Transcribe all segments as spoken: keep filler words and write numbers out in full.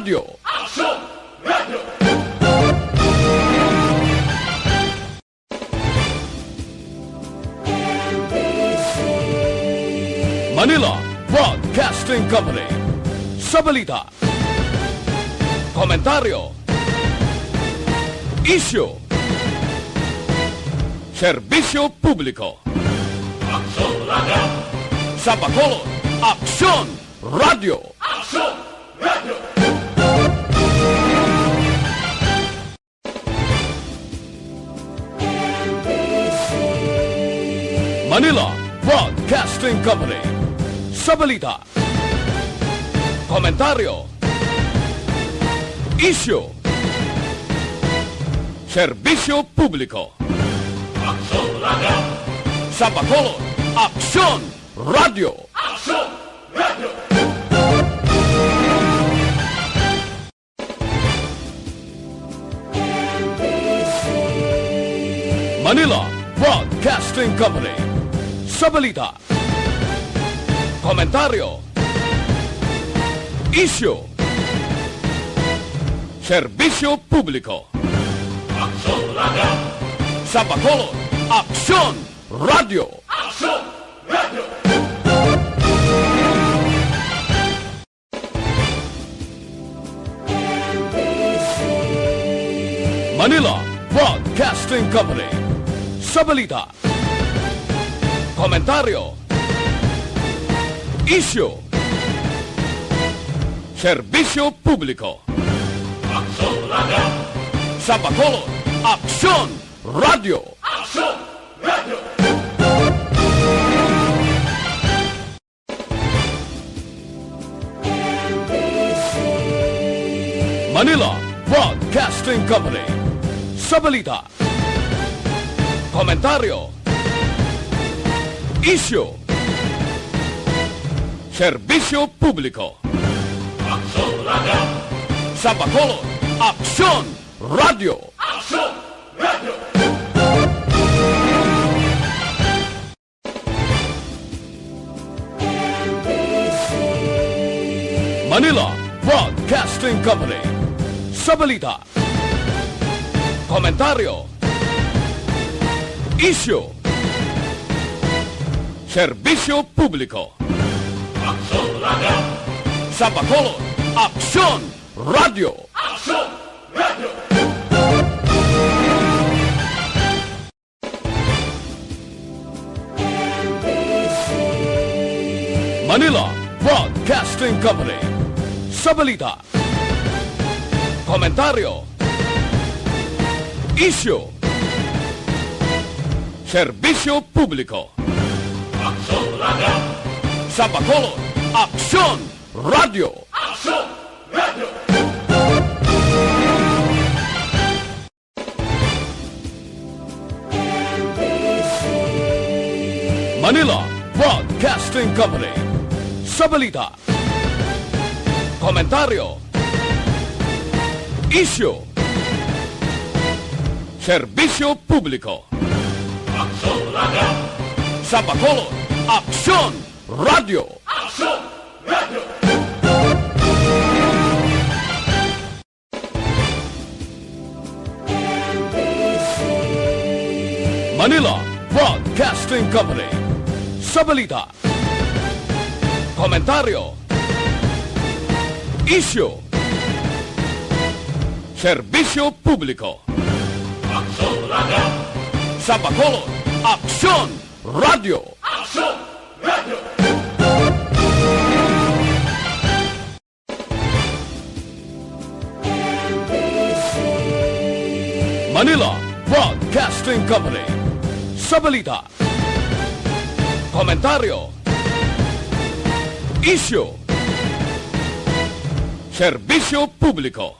Radyo. Manila Broadcasting Company. Sa balita, komentaryo, isyu, serbisyo publiko. Sa Bacolod, Aksyon Radyo. Manila Broadcasting Company. Sa balita, komentaryo, isyu, serbisyo publiko. Sa Bacolod, Aksyon Radyo. Manila Broadcasting Company. Sa balita, komentaryo, isyu, serbisyo publiko. Sa Bacolod, Aksyon Radyo. Manila Broadcasting Company. Sa balita, komentaryo, isyu, serbisyo publiko. Sa Bacolod, Aksyon Radyo. Manila Broadcasting Company. Sa balita, komentaryo, isyu, serbisyo publiko. Sa Bacolod, Aksyon Radyo. Manila Broadcasting Company. Sa balita, komentaryo, isyu, serbisyo publiko. Sa Bacolod, Aksyon Radyo. Manila Broadcasting Company. Sa balita, komentaryo, isyu, serbisyo publiko. Sa Bacolod, Aksyon Radyo. Manila Broadcasting Company. Sa balita, komentaryo, isyu, serbisyo publiko. Sa Bacolod, Aksyon Radyo. Manila Broadcasting Company. Sa balita, komentaryo, isyu, serbisyo publiko. Sa Bacolod, Aksyon Radyo. Manila Broadcasting Company. Sa balita, komentaryo, isyu, serbisyo publiko.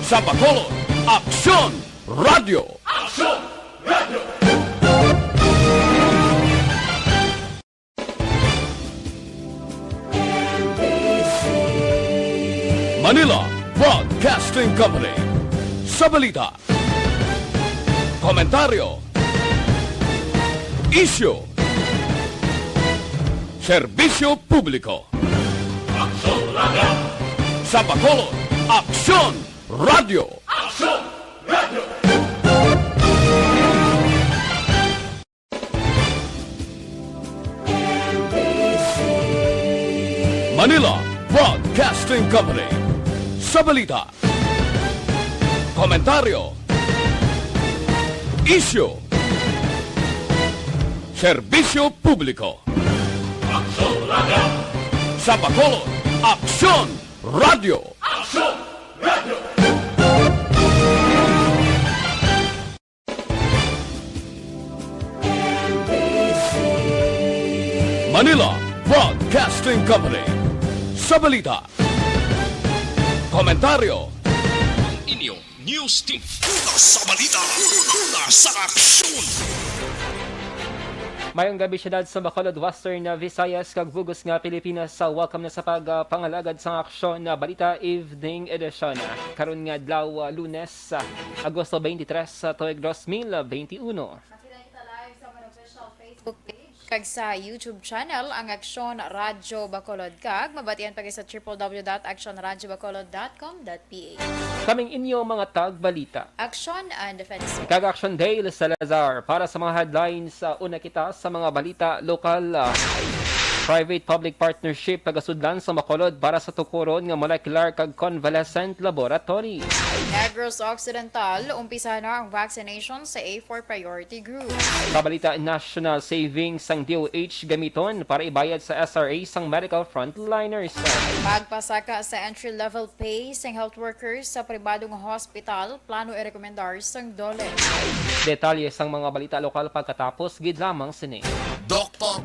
Sa Bacolod, Aksyon Radyo. Manila Broadcasting Company. Sa balita, komentaryo, isyu, serbisyo publiko. Sa Bacolod, Aksyon Radio. Aksyon Radio. Manila Broadcasting Company. Sa balita, komentaryo, isyu, serbisyo publiko. Aksyon Radio. Sa Bacolod, Aksyon Radio. Aksyon Radio. Manila Broadcasting Company. Sa balita, komentaryo, ang inyo news team. Una sa balita, una sa aksyon. Mayong gabi, siyudad sa Bacolod, Western Visayas, kag bug-os nga Pilipinas. Sa welcome na sa pagpangalagad sa aksyon na balita, evening edition. Karon nga adlaw, ah, Lunes, ah, Agosto twenty-three, sa tuig dos mil benti uno. Makita kita live sa amon official Facebook page kag sa YouTube channel, ang Aksyon Radyo Bacolod, kag mabatian pa sa triple W dot aksyon radyo bacolod dot com dot P H. Kaming inyo mga tagbalita, Aksyon and Defense. Kag Aksyon Dale Salazar. Para sa mga headlines, ah, una kita sa mga balita lokal. Ah, private-public partnership pagasudlan sa Bacolod para sa tukuron nga molecular kag convalescent laboratory. Negros Occidental, umpisa na ang vaccination sa A four priority group. Sa balita national, savings sang D O H gamiton para ibayad sa S R A sang medical frontliners. Pagpasaka sa entry-level pay sang health workers sa pribado nga hospital, plano irekomendar sang DOLE. Detalye sang mga balita lokal pagkatapos gid lamang sini. Doktor.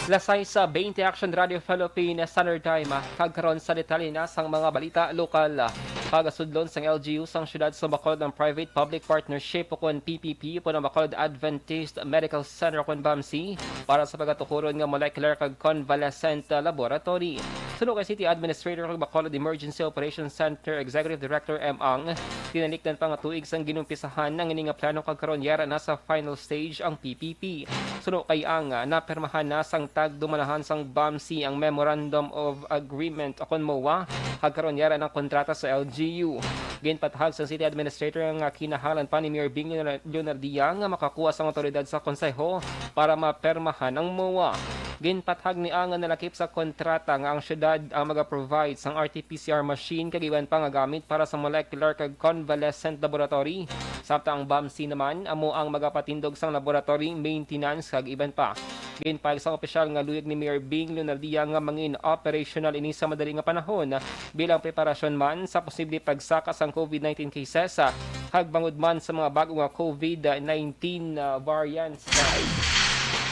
Lasay sa twenty Action Radio Philippines Standard Time, ah, kag karon sa detalye na sang mga balita lokal. Pagasudlon sang L G U sang siyudad sa Bacolod ang private-public partnership o kon P P P upod ang Bacolod Adventist Medical Center o kon BAMC para sa pagatukuron nga molecular kag convalescent, ah, laboratory. Suno kay City Administrator kag Bacolod Emergency Operations Center Executive Director M. Ang, tinalikdan pa nga tuig sang ginumpisahan ang ini nga plano kag karon yara na sa final stage ang P P P. Suno kay Ang, ah, napermahan na sang tagdumalahan sang BAMC ang Memorandum of Agreement o kon MOA, kag karon yara ng kontrata sa L G U. Ginpatahag sang City Administrator nga kinahanglan pa ni Mayor Bing Leonardia nga makakuha sang awtoridad sa konseho para mapermahan ang MOA. Ginpatahag ni Ang nga nalakip sa kontrata nga ang syudad ang maga-provide sang R T P C R machine kag iban pa nga gamit para sa molecular kag convalescent laboratory. Samtang ang BAMC naman amo ang magapatindog sang laboratory, maintenance kag iban pa. Ginpahayag sang opisyal nga luyag ni Mayor Bing Leonardia nga mangin operational ini sa madali nga panahon bilang preparasyon man sa posible pagsaka sang COVID nineteen cases, ah, kag bangod man sa mga bago nga COVID nineteen, ah, variants.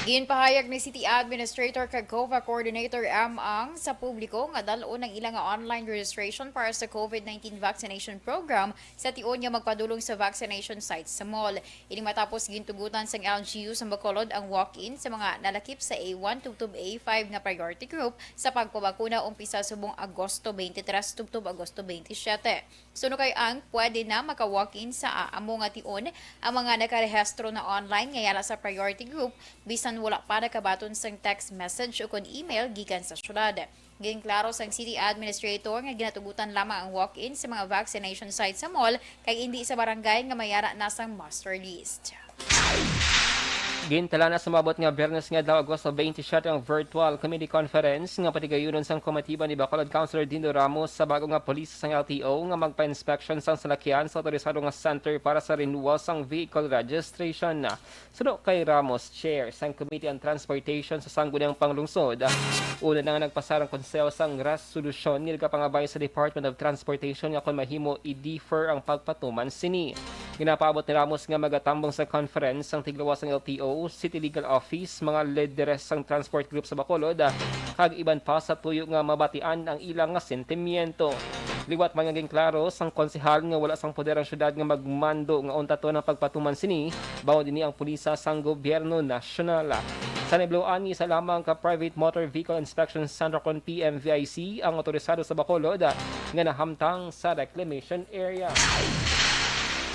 Ginpahayag ni City Administrator kag COVA Coordinator M. Ang sa publiko nga dal-on ang ila nga online registration para sa COVID nineteen vaccination program sa tion nga magpadulong sa vaccination sites sa mall. Ini matapos gintugutan sang L G U sa Bacolod ang walk-in sa mga nalakip sa A one tubtob A five nga priority group sa pagpabakuna umpisa subong Agosto twenty-three tubtob Agosto twenty-seven. Suno kay Ang, pwede na maka-walk-in sa amo nga tion ang mga nakarehistro na online nga yara sa priority group bisan wala pa nakabaton sang text message ukon email gikan sa syudad. Ginklaro sang City Administrator nga ginatugutan lamang ang walk-in sa mga vaccination site sa mall kag indi sa barangay nga may yara na sang master list. Gintala na sa maabot nga Biyernes nga adlaw, Agosto twenty-seven, ang virtual committee conference nga patigayunon sang komitiba ni Bacolod Councilor Dino Ramos sa bago nga pulis sang L T O nga magpa-inspection sang salakyan sa autorisado nga center para sa renewal sang vehicle registration. Suno kay Ramos, chair sang Committee on Transportation sa Sangguniang Panglungsod, una na nga nagpasar ang Konseho sang resolusyon nga nagapangabay sa Department of Transportation nga kon mahimo, i-defer ang pagpatuman sini. Ginapaabot ni Ramos nga magatambong sa conference ang tiglawas sang L T O, City Legal Office, mga lideres sang transport group sa Bacolod, kag iban pa sa tuyo nga mabatian ang ila nga sentimiento. Liwat man nga ginklaro sang konsehal nga wala sang poder ang syudad nga magmando nga untaton ang pagpatuman sini, bangod ini ang pulisa sang gobyerno nasyonal. Sa niblo ani, isa lamang ka Private Motor Vehicle Inspection Center kon P M V I C ang autorisado sa Bacolod nga nahamtang sa reclamation area.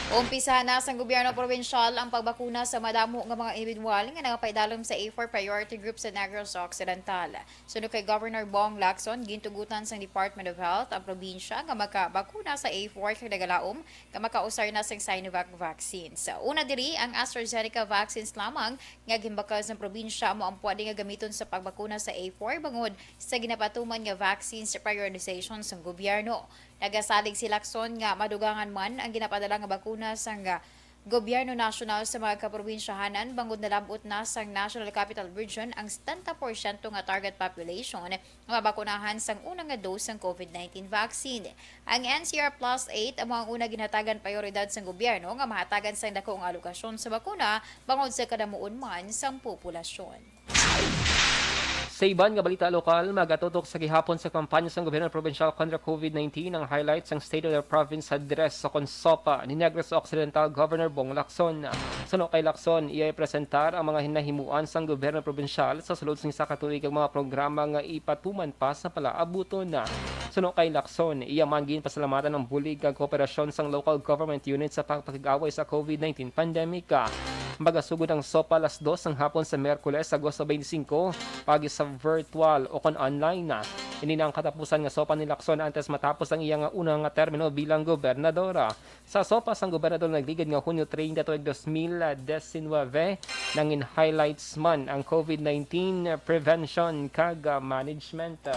Umpisahan na sang gobyerno probinsyal ang pagbakuna sa madamo nga mga individual nga nangapaidalom sa A four priority group sa Negros Occidental. Suno kay Governor Bong Lacson, gintugutan sang Department of Health ang probinsya nga makabakuna sa A four kag nagalaom nga makausar na sang Sinovac vaccine. Sa una diri, ang AstraZeneca vaccines lamang nga ginbakal sang probinsya amo ang pwede nga gamiton sa pagbakuna sa A four bangod sa ginapatuman nga vaccines prioritization sang gobyerno. Nagasalig si Lacson nga madugangan man ang ginapadala nga bakuna sang gobyerno nasyonal sa mga kaprobinsyahanan bangod nalab-ot na sang National Capital Region ang setenta porsyento nga target population nga mabakunahan sang una nga dose sang COVID nineteen vaccine. Ang N C R Plus eight amo ang una ginhatagan prioridad sang gobyerno nga mahatagan sang dako nga alokasyon sa bakuna bangod sa kadamuon man sang populasyon. Sa iban nga balita lokal, magatutok sa gihapon sa kampanya sang gobyerno probinsyal kontra COVID nineteen ang highlight sang State of the Province Address sa kon SOPA ni Negros Occidental Governor Bong Lacson. Suno kay Lacson, iya ipresentar ang mga hinahimuan sang gobyerno probinsyal sa sulod sing isa ka tuig ang mga programa nga ipatuman pa sa palaabuton. Suno kay Lacson, iya man ginpasalamatan ang bulig kag kooperasyon sang local government unit sa pagpakig-away sa COVID nineteen pandemic. Magasugod ang SOPA alas dos sang hapon sa Miyerkules, Agosto twenty-five, paagi sa virtual o kon online na. Ini na ang katapusan nga SOPA ni Lacson antes matapos ang iya nga una nga termino bilang gobernadora. Sa SOPA sang gobernador nagligad nga Hunyo treinta tuig dos mil diecinueve, nangin highlights man ang COVID nineteen prevention kag, ah, management.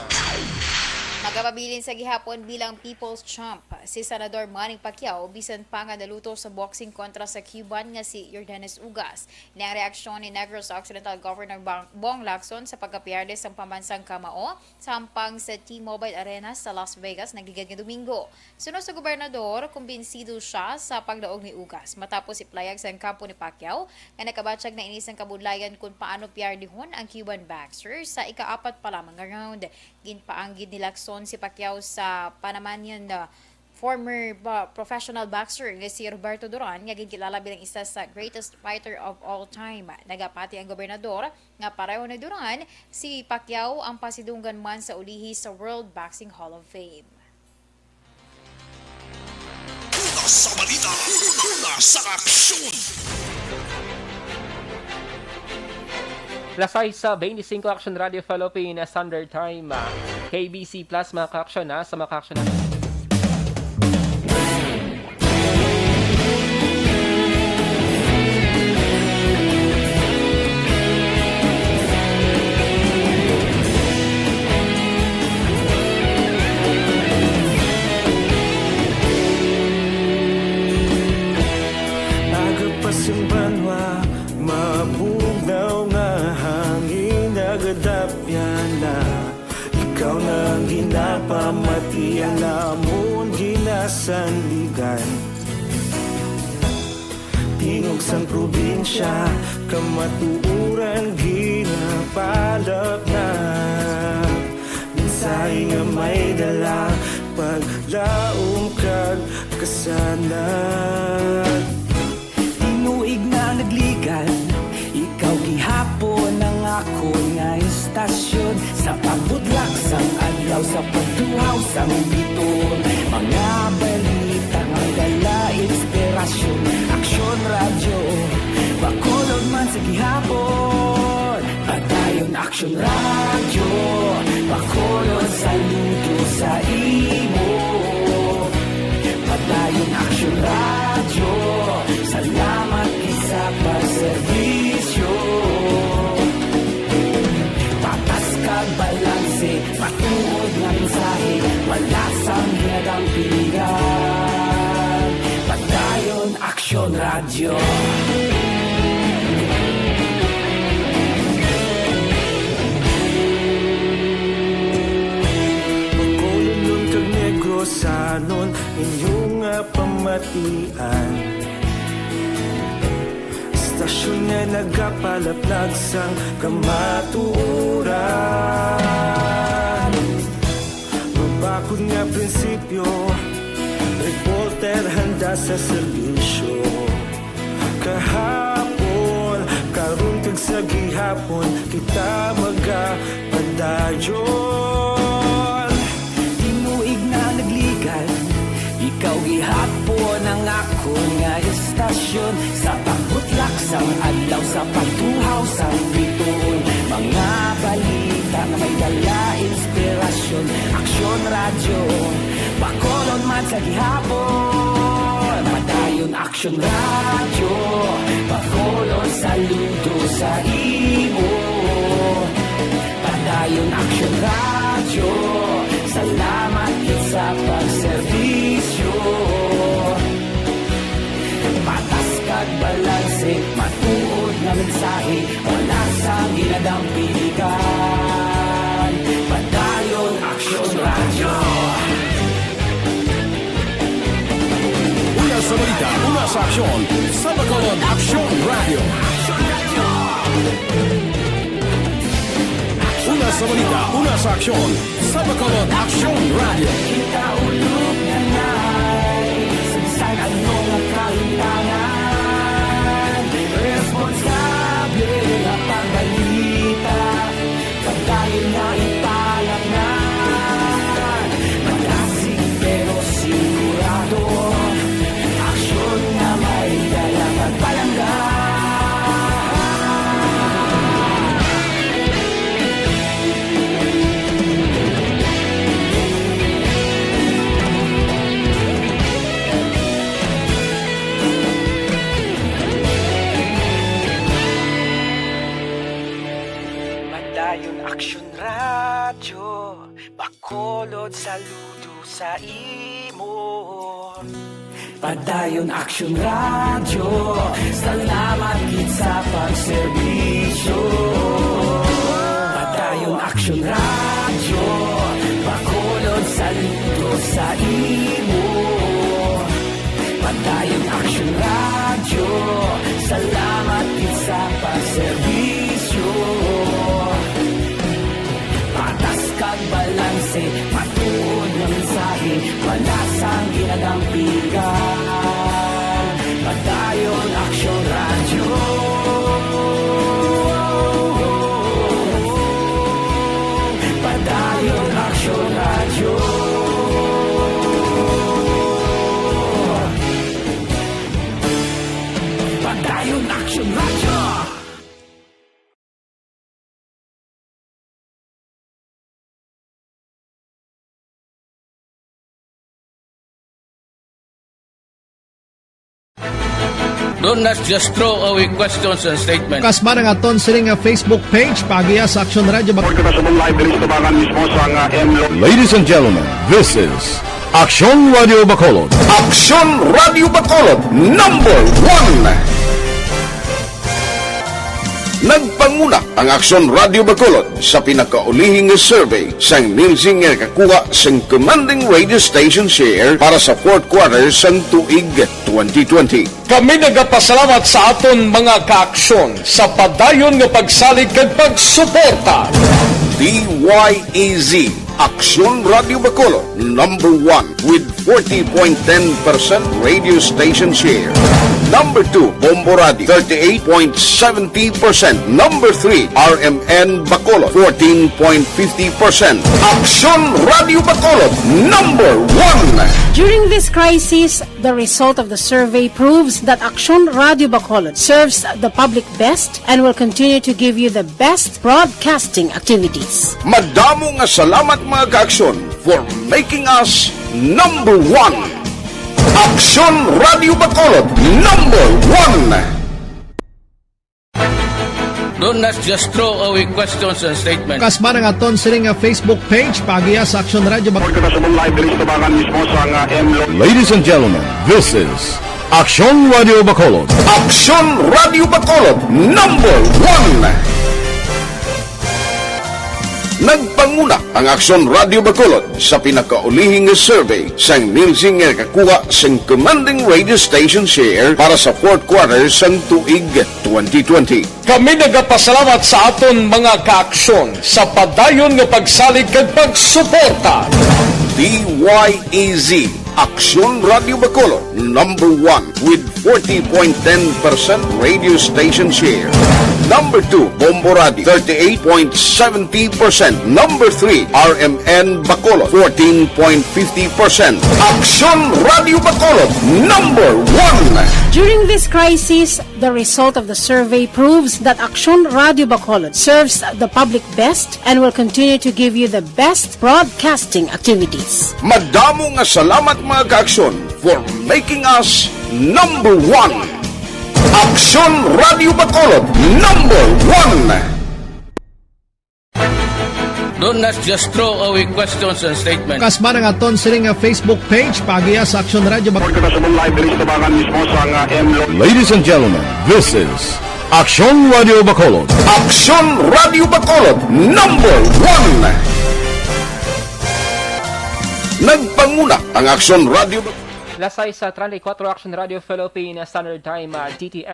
Gapabilin sa gihapon bilang People's Champ si Senador Manny Pacquiao bisan pa nga naluto sa boxing kontra sa Cuban nga si Yordenes Ugas. Ni ang reaksyon ni Negros Occidental Governor Bang-, Bong Lacson sa pagkapierde sang pambansang kamao sa hampang sa T-Mobile Arena sa Las Vegas nagligad nga Domingo. Suno sa gobernador, kumbinsido siya sa pagdaog ni Ugas matapos iplayag sang kampo ni Pacquiao nga nakabatyag na ini sang kabudlayan kon paano piardihon ang Cuban boxer sa ikaapat pa lamang nga round. Ginpaanggid ni Lacson si Pacquiao sa Panamanian, uh, former ba-, professional boxer nga si Roberto Duran nga ginkilala bilang isa sa greatest fighter of all time. Nagapati ang gobernador nga pareho ni Duran, si Pacquiao ang pasidunggan man sa ulihi sa World Boxing Hall of Fame. Una sa balita, una sa aksyon. Las sais sa veinticinco, Action Radio Philippines Standard Time, ah, K B C Plus, mga ka-aksyon, ah, sa mga ka-aksyon natin. Aga pa sing banwa, mabugnaw nga hangin, nagadapyan na. Ikaw na ang ginapamati, ang amon ginasandigan. Tingog sang probinsya, kamatuoran ginapalapnap. Mensahe nga may dala, paglaom kag kasanag. Tinuig na nagligad, ikaw gihapon ang akon nga istasyon. Sa pagbutlak sang adlaw, sa pagtuhaw sang biton, mga balita nga dala inspirasyon. Aksyon Radyo, Bacolod man sa gihapon. Padayon Aksyon Radyo, Bacolod, saludo sa imo. Padayon Aksyon Radyo, salamat gid sa pagserbisyo. Patas kag balanse, matuod nga mensahe, wala sang ginadampingan. Padayon Aksyon Radyo. Bacolodnon kag Negrosanon, inyo nga pamatian. Istasyon nga nagapalaplag sang kamatuoran. Mabakod nga prinsipyo, reporter handa sa serbisyo. Kahapon, karon kag sa gihapon, kita magapadayon. Tinuig na nagligad, ikaw gihapon ang akon nga istasyon. Sa pagbutlak sang adlaw, sa pagtuhaw sang biton, mga balita nga may dala inspirasyon. Aksyon Radyo, Bacolod man sa gihapon. Padayon Aksyon Radyo, Bacolod, saludo sa imo. Padayon Aksyon Radyo, salamat gid sa pagserbisyo. Patas kag balanse, matuod nga mensahe, wala sang ginadampingan. Padayon Aksyon Radyo. Una sa balita, una sa aksyon, sa Bacolod Aksyon Radyo. Una sa balita, una sa aksyon, sa Bacolod Aksyon Radyo. Kita ulog na nai, sa bisan ano nga kahitangan, responsable nga pagbalita, padayon nga ipalapnan. Magasig pero sigurado, aksyon nga may dala pagpalangga. Saludo sa imo. Padayon Aksyon Radyo, salamat gid sa pagserbisyo. Padayon Aksyon Radyo, Bacolod, saludo sa imo. Padayon Aksyon Radyo, salamat gid sa pagserbisyo. Patas kag balanse, matuod nga mensahe, wala sang ginadampigan. Padayon Aksyon Radyo. Padayon Aksyon Radyo. Padayon Aksyon Radyo. Do not just throw away questions and statements. Kasma ang aton sini nga Facebook page, paagiha sa Aksyon Radyo Bac- Report kita subong live diri sa tubangan mismo sa nga M Lo- Ladies and gentlemen, this is Aksyon Radyo Bacolod. Aksyon Radyo Bacolod, number one. Nagpanguna ang Aksyon Radyo Bacolod sa pinakaulihi nga survey sang Nielsen nga nakakuha sang commanding radio station share para sa fourth quarter sang tuig twenty twenty. Kami nagapasalamat sa aton mga kaaksyon sa padayon nga pagsalig kag pagsuporta. D Y E Z, Aksyon Radyo Bacolod, number one with forty point ten percent radio station share. Number two, Bombo Radio, thirty-eight point seventy percent. Number three, R M N Bacolod, fourteen point fifty percent. Aksyon Radyo Bacolod, number one. During this crisis, the result of the survey proves that Aksyon Radyo Bacolod serves the public best and will continue to give you the best broadcasting activities. Madamo nga salamat, mga kaaksyon, for making us number one. Aksyon Radyo Bacolod, number one. Do not just throw away questions and statements. Kasma ang aton sini nga Facebook page, paagiha sa Aksyon Radyo Bac- Report kita subong live diri sa tubangan mismo sa nga M Lo- Ladies and gentlemen, this is Aksyon Radyo Bacolod. Aksyon Radyo Bacolod, number one. Nagpanguna ang Aksyon Radyo Bacolod sa pinakaulihi nga survey sang Nielsen nga nakakuha sang commanding radio station share para sa fourth quarter sang tuig twenty twenty. Kami nagapasalamat sa aton mga kaaksyon sa padayon nga pagsalig kag pagsuporta. D Y E Z, Aksyon Radyo Bacolod, number one with forty point ten percent radio station share. Number two, Bombo Radio, thirty-eight point seventy percent. Number three, R M N Bacolod, fourteen point fifty percent. Aksyon Radyo Bacolod, number one. During this crisis, the result of the survey proves that Aksyon Radyo Bacolod serves the public best and will continue to give you the best broadcasting activities. Madamo nga salamat, mga kaaksyon, for making us number one. Aksyon Radyo Bacolod, number one. Do not just throw away questions and statements. Kasma ang aton sini nga Facebook page, paagiha sa Aksyon Radyo Bac- Report kita subong live diri sa tubangan mismo sa nga M Lo- Ladies and gentlemen, this is Aksyon Radyo Bacolod. Aksyon Radyo Bacolod, number one. Nagpanguna ang Aksyon Radyo Bac- Las sais treinta y cuatro, Aksyon Radyo Philippine Standard Time, ah, D T M.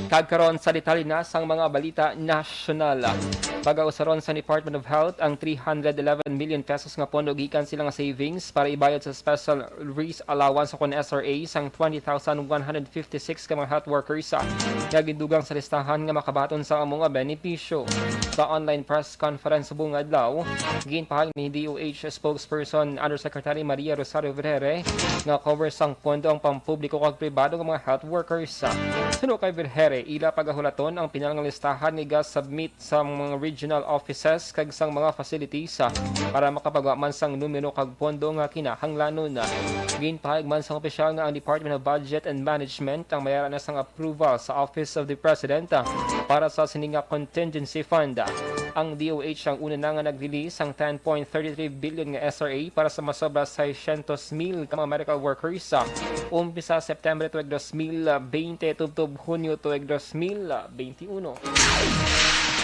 Kag karon sa detalye na sang mga balita nasyonal. Pagausaron sa Department of Health ang three hundred eleven million pesos nga pondo gikan sila nga savings para ibayad sa special risk allowance o kon S R A sang twenty thousand one hundred fifty-six ka mga health workers, ah, nga gindugang sa listahan nga makabaton sa amo nga benepisyo. Sa online press conference subong adlaw, ginpahayag ni D O H spokesperson Undersecretary Maria Rosario Vergere nga cover sang pondo ang pampubliko kag pribado nga mga health workers. Suno kay Vergere, ila pagahulaton ang pinal nga listahan nga iga-submit sa mga regional offices kag sang mga facilities, ah, para makapagwa man sang numero kag pondo nga kinahanglanon. Ginpahayag man sang opisyal nga ang Department of Budget and Management ang may ara na sang approval sa Office of the President, ah, para sa sini nga contingency fund. Ang D O H ang una na nga nag-release sang ten point three three billion nga S R A para sa masobra seiscientos mil ka mga medical workers, ah, umpisa September tuig dos mil bente tubtob Hunyo tuig dos mil bente uno.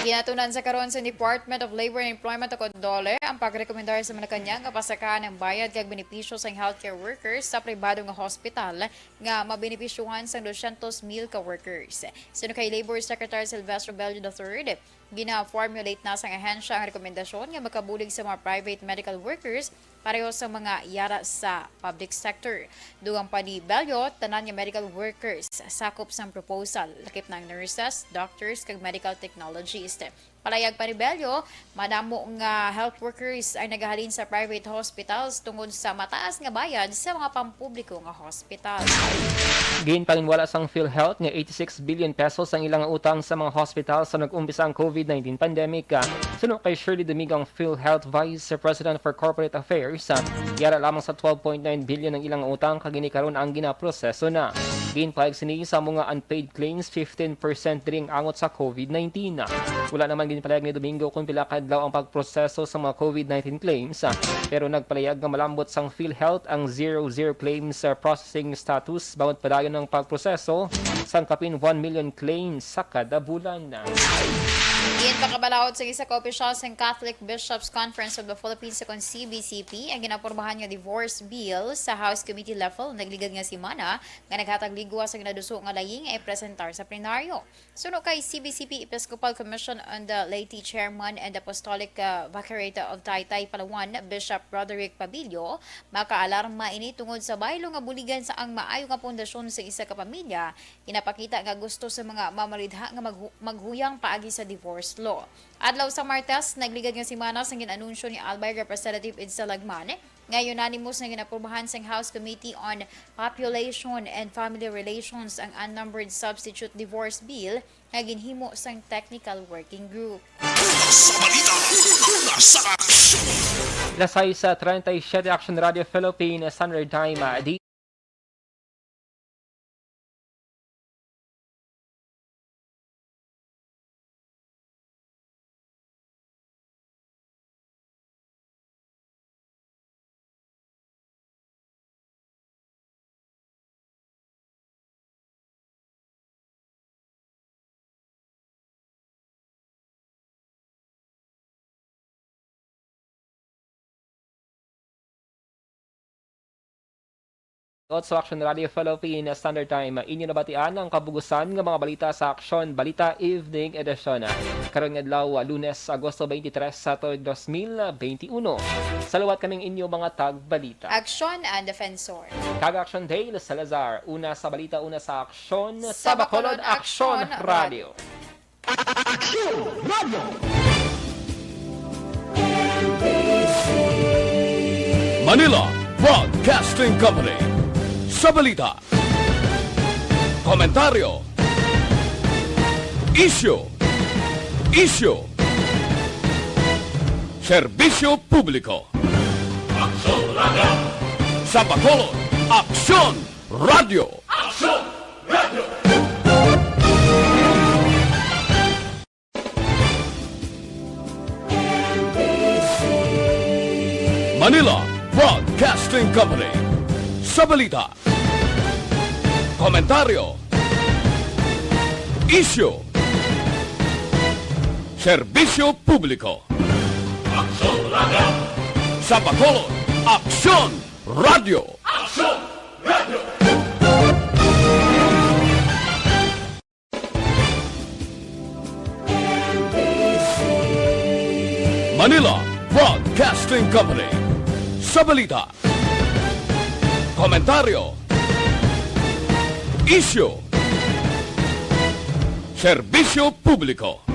Ginatunan sa karon sa Department of Labor and Employment o DOLE ang pagrekomendar sa Malacañang nga pasakahan ang bayad kag benepisyo sang healthcare workers sa pribado nga hospital nga mabenepisyuhan sang dosyentos mil ka workers. Suno kay Labor Secretary Silvestre Bello the third, gina-formulate na sang ahensya ang rekomendasyon nga makabulig sa mga private medical workers pareho sa mga yara sa public sector. Dugang pa ni Bello, tanan nga medical workers sakop sang proposal, lakip na ang nurses, doctors, kag medical technologists. Palayag pa ni Bello, madamo nga health workers ang nagahalin sa private hospitals tungod sa mataas nga bayad sa mga pampubliko nga hospital. Ginpanginwala sang PhilHealth nga eighty-six billion pesos ang ilang utang sa mga hospital sa nag-umpisa ang COVID nineteen pandemic. Suno kay Shirley Domingo, ang PhilHealth Vice President for Corporate Affairs, yara lamang sa twelve point nine billion ang ilang utang kag ini karon ang ginaproseso na. Ginpahayag sini sa mga unpaid claims, fifteen percent diri ang angot sa COVID nineteen. Wala naman ginpahayag ni Domingo kung pila ka adlaw ang pagproseso sa mga COVID nineteen claims, pero nagpahayag nga malambot sang PhilHealth ang zero zero claims, uh, processing status bangod padayon ang pagproseso sang kapin one million claims sa kada bulan. Ginpakabalaod sa isa ka opisyal sang Catholic Bishops' Conference of the Philippines, kon C B C P, ang ginapormahan nga divorce bill sa House Committee level nagligad nga semana, nga naghatag ligwa sa ginaduso nga layi nga ipresentar sa plenaryo. Suno kay C B C P Episcopal Commission on the Laity Chairman and Apostolic, uh, Vicariate of Taytay, Palawan, Bishop Roderick Pabillo, makaalarma ini tungod sa baylo nga buligan sa ang maayo nga pundasyon sa isa ka pamilya. Ginapakita nga gusto sa mga mamaridha nga maghu-, maghuyang paagi sa divorce law. Adlaw sa Martes, nagligad nga semana sang gin-anunsyo ni Albay Representative Edsel Lagman nga unanimous nga ginaprobahan sang House Committee on Population and Family Relations ang unnumbered substitute divorce bill nga ginhimo sang technical working group. Una sa balita, una sa aksyon. Las sais treinta y siete, Action Radio Philippines Standard Time. Di Sa Action Radio Philippines Standard Time, inyo nabatian ang kabugusan nga mga balita sa Action Balita Evening Edition. Karon nga adlaw, Lunes, Agosto twenty-three sa tuig dos mil twenty-uno. Sa liwat kaming inyo mga tagbalita. Action and Defensor. Kag Action Dale Salazar. Una sa balita, una sa aksyon, sa Bacolod Action Radio. Action Radio. Manila Broadcasting Company. Sa balita, komentaryo, isyu, isyu, serbisyo publiko. Aksyon Radio. Sa Bacolod, Aksyon Radio. Aksyon Radio. Manila Broadcasting Company. Sa balita, komentaryo, isyu, serbisyo publiko. Aksyon Radio. Sa Bacolod, Aksyon Radio. Aksyon Radio. Manila Broadcasting Company. Sa balita, komentaryo, isyu, serbisyo publiko.